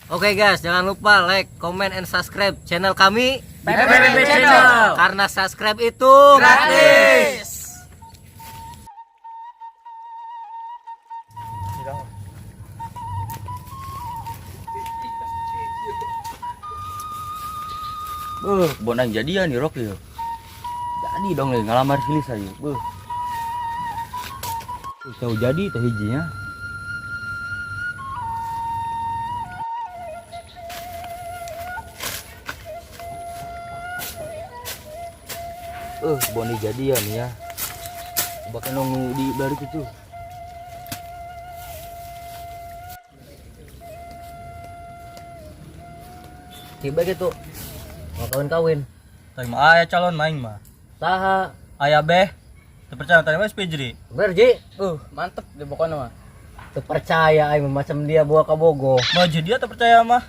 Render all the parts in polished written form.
Oke guys, jangan lupa like, comment, and subscribe channel kami PPP Channel. Karena subscribe itu Gratis. Beuh, kebon aing jadian nih Rok ya. Jadi dong nih ngalamar si Lisa yuk. Beuh. Tahu jadi teh hijinya. Kebon ini jadian ya. Bahkan nunggu di balik itu. Tiba gitu. Mau kawin-kawin. Tadi mah aya calon main mah. Saha? Aya beh. Teu percaya tadi mah Fijri. Bener, Ji? Mantep deh pokoknya mah. Teu percaya aing mah, macam dia bawa ke Bogo. Mau jadi dia teu percaya mah.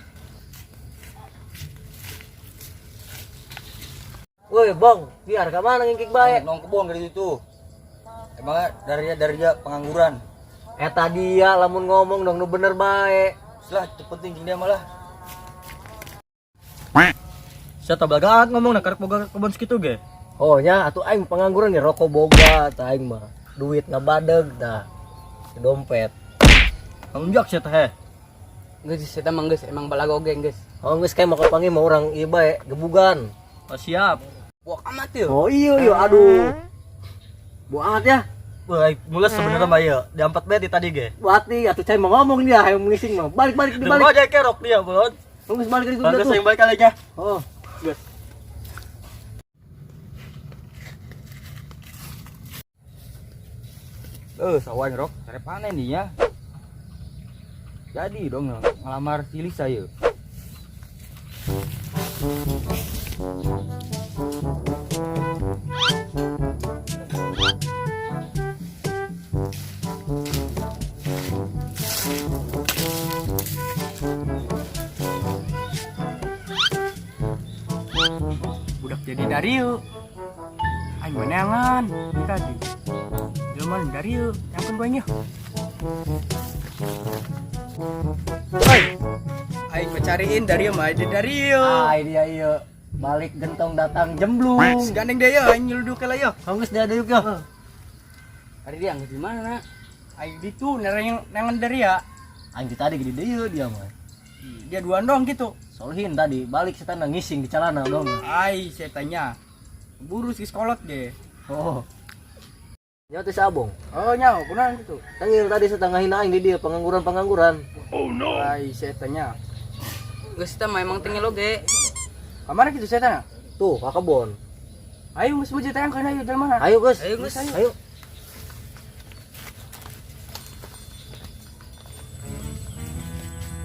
Woi, Bong, biar ka mana ngingkik bae? Nong kebon dari situ. Emangnya dari dia pengangguran. Eta dia lamun ngomong dong nu bener bae. Setelah penting jeung dia malah. Sia belagaan ngomong nah karek boga kebon segitu ge. Oh nya atuh aing pengangguran nih rokok boga tah aing mah. Duit ngabadeg tah. Di dompet. Ngunjak sia teh. Geus eta mah geus emang balago oge geus. Oh geus kayak mau kapanggih mah urang ieu bae gebugan. Oh, siap. Buak amat yeuh. Oh iya iya aduh. Bu amat ya. Wah, mules sebenarnya mah ieu. Diampat bae di tadi ge. Berarti atuh cai mau ngomong dia hayang ngising mah. Balik balik Di dibalik. aja kerok dia, Bon. Geus balik itu Bagus tuh. yang balik kali nya. Oh. Geus. Sawah Rok, cari panen nih ya. Jadi dong ngelamar si Lisa yuk. Budak jadi Dario. Aing menangan ini tadi. Jelema Dario, yang kan gue Oi. Aing mah cariin Dario mah ada Dario. Ah dia iya. Balik gentong datang jemblung. Gandeng deh yo, aing nyeluduk lah yo. Oh geus dia diuk yo. Hari dia di mana? Aing ditu nereng nengan Daria. Aing ti tadi gede deui dia mah. Dia duaan dong gitu. Solihin tadi balik setan ngising di celana dong. Ai, saya tanya. Buru si sekolot deh. Oh. Nyawa teh sabong. Oh, nyawa, kunaon gitu. Tangil tadi setengah hina aing di dia pengangguran-pengangguran. Ai, saya tanya. Geus teh mah emang tinggal oge. Kamana gitu saya tanya? Tuh, ka kebon. Ayo geus bujit tayang kana ieu jelema. Ayo, Gus. Ayo, Gus. Ayo.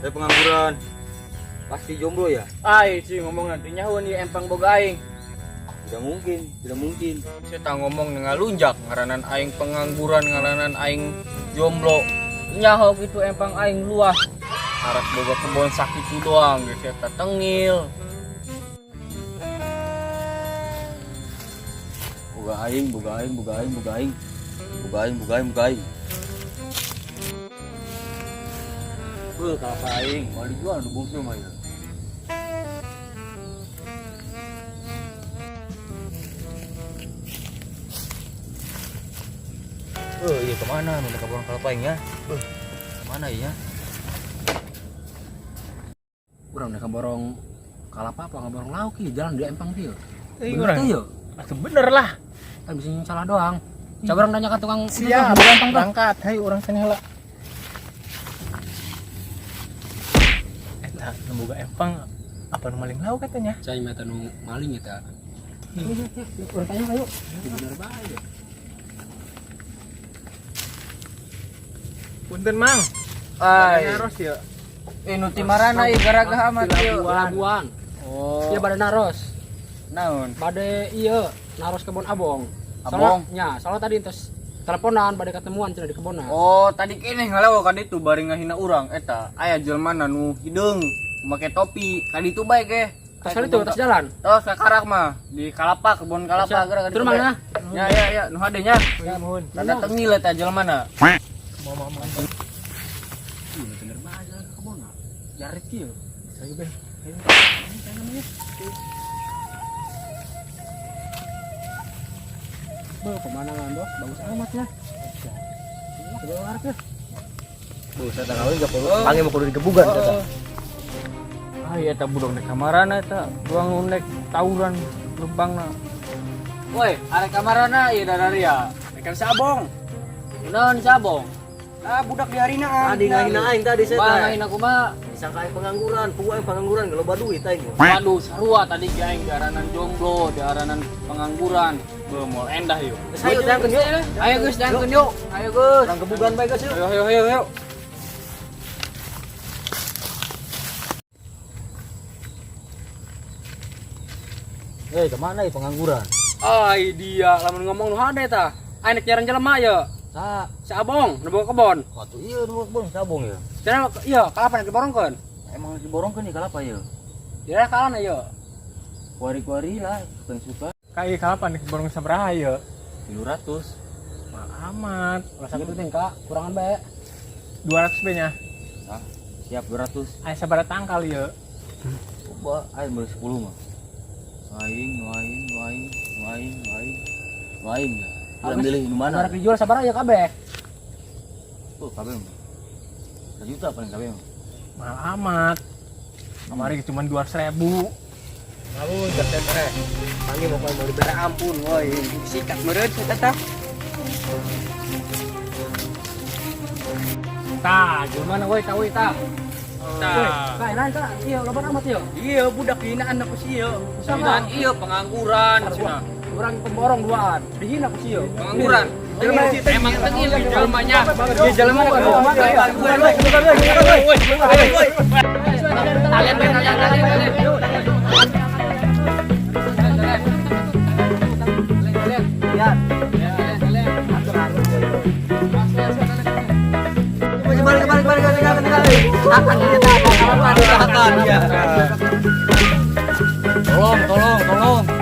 Saya pengangguran. Pasti jomblo ya? Ai, sih ngomong nanti nyaho nih empang boga aing. Tidak mungkin, tidak mungkin. Saya tak ngomong ngalunjak ngaranan aing pengangguran ngaranan aing jomblo. Nyaho gitu empang aing luas. Harap boga kebon sakitu doang geus saya tengil. Boga aing, boga aing, boga aing, boga aing. Boga aing, boga aing, boga aing. Beuh, kalapa aing, mau dijual nu bungsu mah ya. Iya kemana? Nu kebon kalapa aing ya? Beuh, kemana iya? Urang udah keborong kalapa apa ngeborong lauk ini jalan di empang dia. Eh, Bener urang. teh yo. Atuh bener lah. Kan bisa salah doang. Coba orang tanya ke tukang Siap, tukang empang tuh. berangkat. Hai urang tanya heula. Eta nu boga empang apa nu maling lauk katanya? Cai mata nu maling eta. Urang tanya ayo. Bener bae. Punten Mang. Ai. Naros ya. Eh nu ti marana ieu gara-gara amat ieu. Labuan. Oh. Iya bade naros. Naon? Bade iya naros kebon abong. Abong? Soalnya, nya, soalnya tadi terus teleponan bade ketemuan cenah di kebonna. Oh, tadi kene ngalawa ka ditu bari ngahina urang eta. Aya jelema nu hideung make topi. Ka ditu bae ge. Terus kali itu terus jalan. Terus ka karak mah di kalapa kebon kalapa geura ka ditu. Turun mana? bae. Ya ya ya, nu hade nya. Ya mohon. Rada tengil eta jelema na. Iya bener bae jalan ke kebonna. Jarit kieu. Ayo be. Ayo. Namanya. Be, pemandangan doh, bagus amat ya. Coba ngarep ya. Buset, kawin gak perlu. Panggil mau kudu digebugan kata. Ah iya eta budak nek kamarana eta, ruang nek tawuran lembangna. Woi, arek kamarana ieu dararia. Ikan sabong. Kunaon sabong? Ah, budak di harina ah. Tadi ngahina aing tadi saya. Bang aing aku mah Disangka aing pengangguran, puguh aing pengangguran geus loba duit aing. waduh sarua tadi ge aing diaranan jomblo, diaranan pengangguran. Beuh moal endah yuk. Geus ayo dangkeun yuk. Ayo geus dangkeun yuk. Ayo geus. Urang gebugan bae geus yuk. Ayo ayo ayo ayo. Eh, kemana ya pengangguran? Ai dia lamun ngomong nu hade tah. Aing nek nyaran jelema ye. Sa, Si Abong nu boga kebon. Waktu iya nu kebon sabong ya. Cenah iya kalapa nek diborongkeun? Emang diborongkeun nih kalapa ya? Ya kalana ye. Kuari-kuari lah, suka yang suka. Kai kalapa nek borong sabaraha ye? 300. Mahal amat. Ulah sakitu teh Kak, kurangan bae. 200 be nya. Nah, siap 200. Aya sabaraha tangkal ye? Coba aing beli 10 mah. Aing, aing, aing, aing, aing, aing. Udah milih nu mana? Arek dijual sabaraha ye kabeh? Tuh, kabeh mah. 1 juta paling kabeh mah. Mahal amat. Kemarin cuma 200.000. Kamu jaket teh. Panggil mau mau dibere Ampun woi, sikat meureun eta tah. Tah, gimana woi tah woi tah? Tah. Kak, lain kak, iya loba amat ya. Iya budak hinaan aku sih ya. Hinaan iya pengangguran cenah. Orang pemborong duaan, dihina ku sieun. Pengangguran. Emang tengil di jelmanya. Di jelema Kalian kalian kalian kalian. Kembali kembali kembali kembali kembali. Akan kita akan ya. Tolong, tolong, tolong.